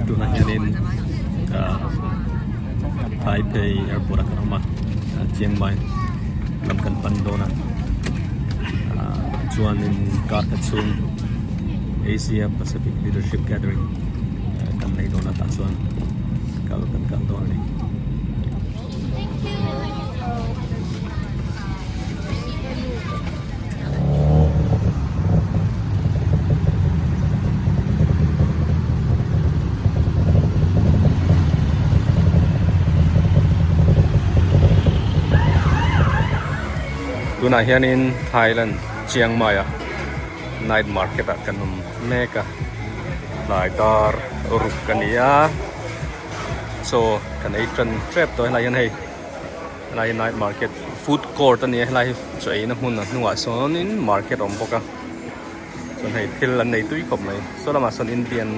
Tunah hianin Taipei airport ah kan awm a, Chiang Mai lam kan pan dawn a, chuanin kar khat chhung Asia Pacific Leadership Gathering kan nei dawn a tah chuan kal kan kal dawn a ni. Tunah hianin Thailand Chiang Mai ah night market ah kan awm mek a tlai dar ruk a ni a chaw kan ei tan tep tawh a helai hian hei helai hi night market food court a ni a helai hi chaw eina hmun a hnungah sawnin market a awm bawk a chuan hei thil an nei tui khawp mai saw lamah sawn Indian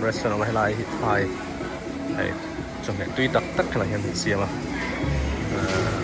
restaurant a awm a helai hi thai hei chawhmeh tui tak tak helai hian an siam a ahh.